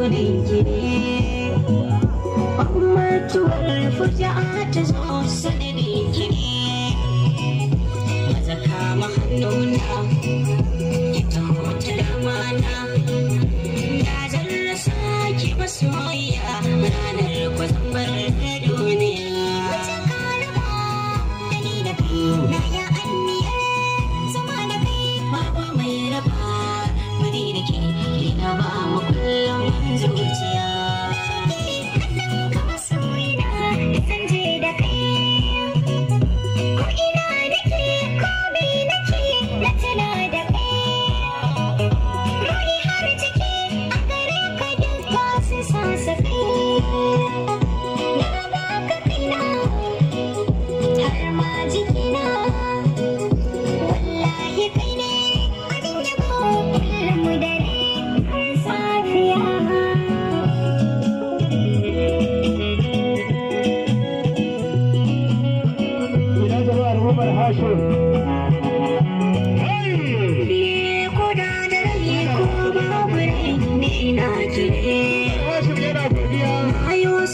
sunan ki ne. Mutuwar fuja ta zo sanadin ki ne. Maza kama hannuna, ki taho ta damana. Da zan rasa ki masoyiya, ranar kwazon bar duniya. Wace ka raba da ni da kai, na ya anniyar zama da kai. Babu mai raba muni da ke, ke na ba mu kullum zuciya.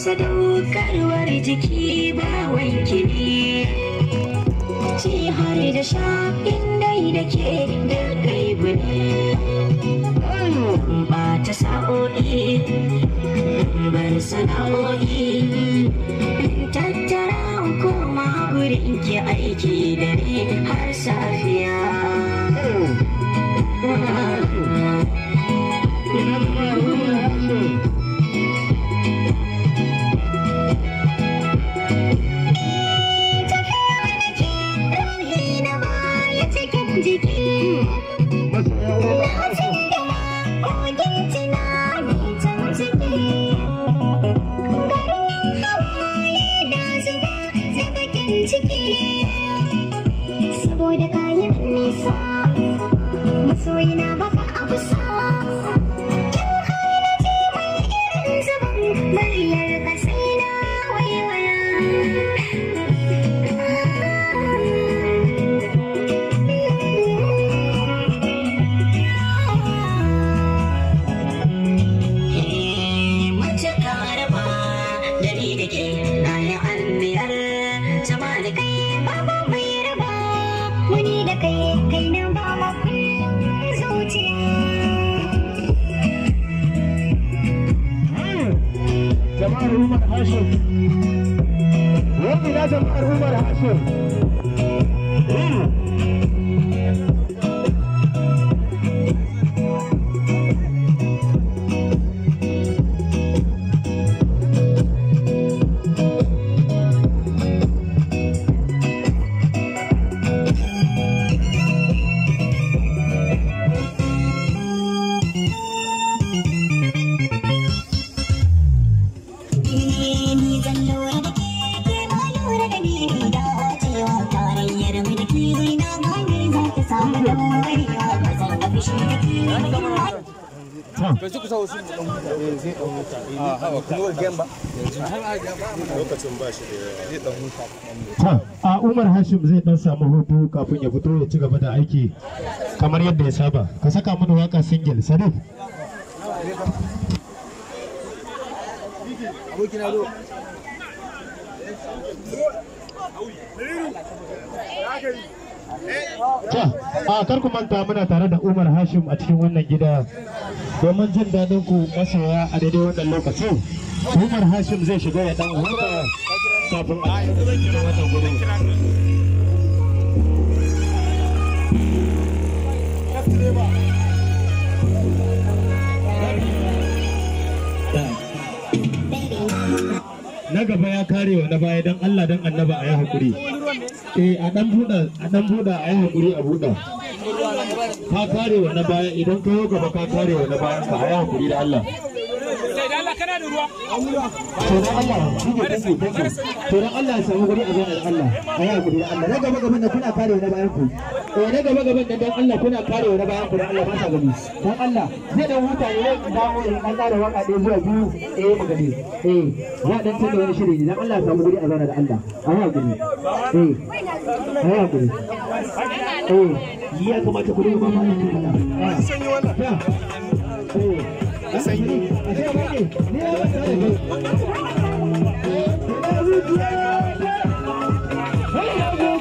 Sadaukarwar jiki ba wanki ne, ci har da sha inda da ke da gaibu ne. Ba ta sa'o'i bar sana'o'i, tattara koma gurin ki aiki dare har safiya. Saboda kayan nisa, masoyina baka abu sa. In har na ji mai irin zubin muryar ka sai na waiwaya. Mace ka raba da ni da ke, na yi anniyar zama da kai. Babu mai raba wani da kai, kai na ba ma kullum zuciya. Jama'ar Umar Hashim, wani na jama'ar Umar Hashim. A Umar Hashim zai dan samu hutu kafin ya fito ya ci gaba da aiki kamar yadda ya saba. Ka saka mana waka single Sadif. A kar ku manta muna tare da Umar Hashim a cikin wannan gida domin jin daɗin ku masoya a daidai wannan lokacin. Umar Hashim zai shiga ya dan huta kafin a cikin wannan gurin. Na gaba ya kare wa na baya, don Allah don annaba a yi haƙuri. A dan buɗa a yi haƙuri a buɗa. Ka kare wa na baya, idan ka yi gaba ka kare wa na bayan ka, a yi haƙuri da Allah. To dan Allah, to dan Allah ya samu guri a zauna da Allah, a yi haƙuri da Allah. Na gaba gaban da kuna kare wa na bayan ku. Na gaba gaban da dan Allah kuna kare wa na bayan ku, dan Allah ba sa gani. Dan Allah zai dan huta ne, dawo in an ƙara waka ɗaya zuwa biyu, mu gani. Za a dan canza wani shiri ne, dan Allah ya samu guri a zauna da Allah, a yi haƙuri. A yi haƙuri. Ya kamata ku dinga ba mu aiki mana. A ce kai ne, ni na manta da kai. Ina zuciya ta. Hey, ya goge.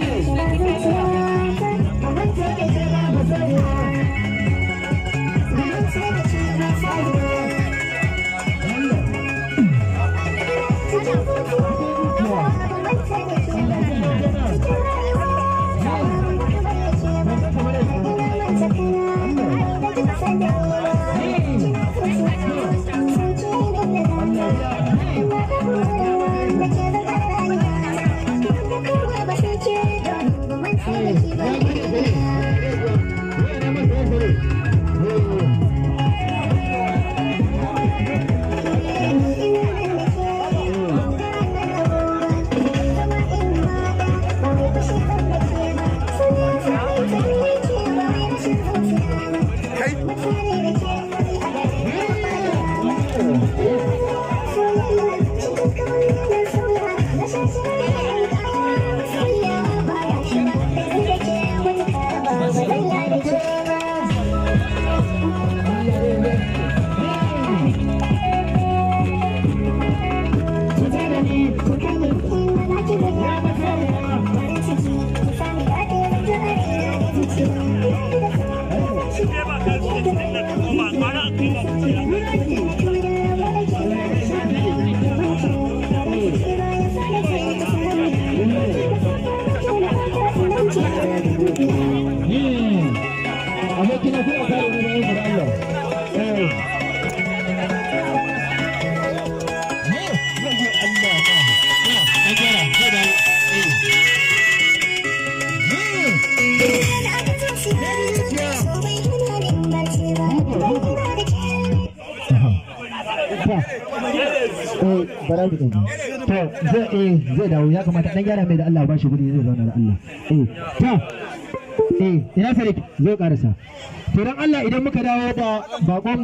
Abokina kuna kare ni bayan ku da Allah. Eh. Ne, zan yi Allah ta. Ya, na gyara, zai dawo. Eh. Bara mu ɗauki. To, zai eh zai dawo ya kamata dan gyara mai da Allah ba shi guri zai zauna da Allah. Eh, to eh ina Sadiq zai karasa. To dan Allah idan muka dawo da bakon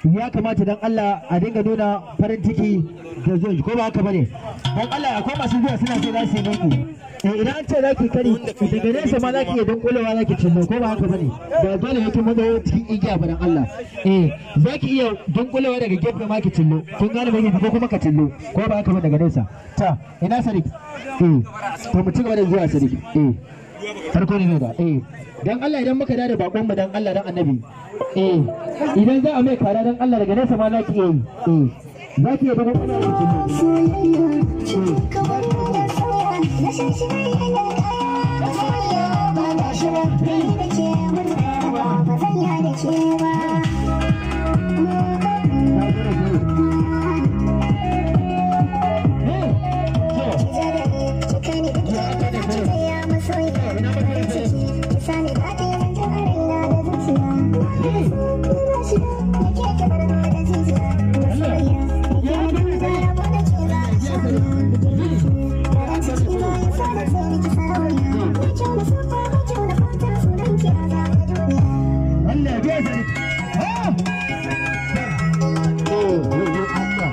mu ya kamata dan Allah a dinga nuna farin ciki da zuwa ko ba haka bane. Dan Allah akwai masu zuwa suna so za su yi muku. Eh idan an ce za ki kari daga nesa ma za ki iya dunkulewa za ki cillo ko ba haka bane. Ba dole ne kin mazo cikin igiya ba dan Allah. Eh za ki iya dunkulewa daga gefe ma ki cillo. Kun gane me ko kuma ka cillo ko ba haka bane daga nesa. Ta ina Sadiq. Eh to mu ci gaba da zuwa Sadiq. Eh farko ne da eh dan Allah idan muka da bakon mu dan Allah dan Annabi eh idan za a mai kara dan Allah daga nesa ma za ki iya yi eh za ki iya bugun Allah ya sani. Ah! Oh, Allah.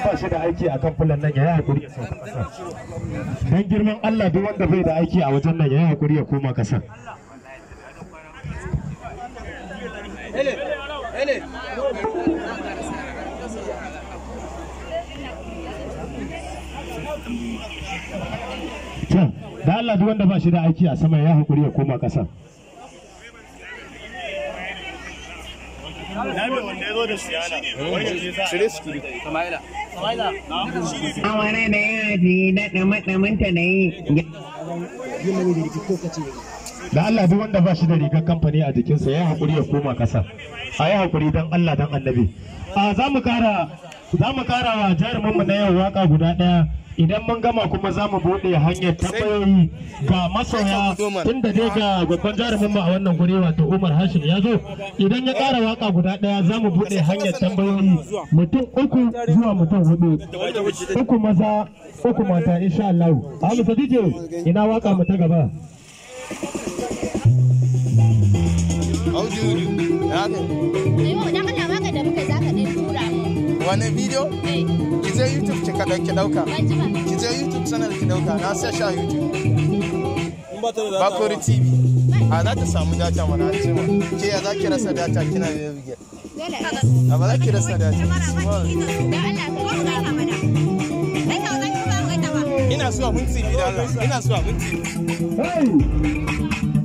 Ba shi da aiki a kamfanin nan ya yi hakuri ya sauka ƙasa. Don girman Allah duk wanda bai da aiki a wajen nan ya yi hakuri ya koma ƙasa. To, da Allah duk wanda ba shi da aiki a sama ya yi hakuri ya koma ƙasa. Awara da yaji da ɗama-ɗamanta da yi. Da Allah duk wanda ba shi da rigar kamfani a jikinsa ya haƙuri ya koma ƙasa. A yi haƙuri don Allah don annabi. A za mu kara wa jaruminmu na yau waka guda ɗaya. Idan mun gama kuma za mu buɗe hanyar tambayoyi ga masoya, tun da dai ga babban jaruminmu a wannan guri wato Umar Hashim ya zo. Idan ya ƙara waka guda ɗaya za mu buɗe hanyar tambayoyi mutum uku zuwa mutum hudu, uku maza uku mata insha Allah. Hamisa DJ, ina waka mu ta gaba. Wani bidiyo? Ki je YouTube ki kaɗan ki ɗauka. Ki je YouTube channel ki ɗauka. Na sa sha YouTube. Bakori TV. A za ta samu data mana an ce ma. Ke ya za ki rasa data kina da bige. A ba za ki rasa data. Ina zuwa minti biyu da Allah. Ina zuwa minti biyu. Hey!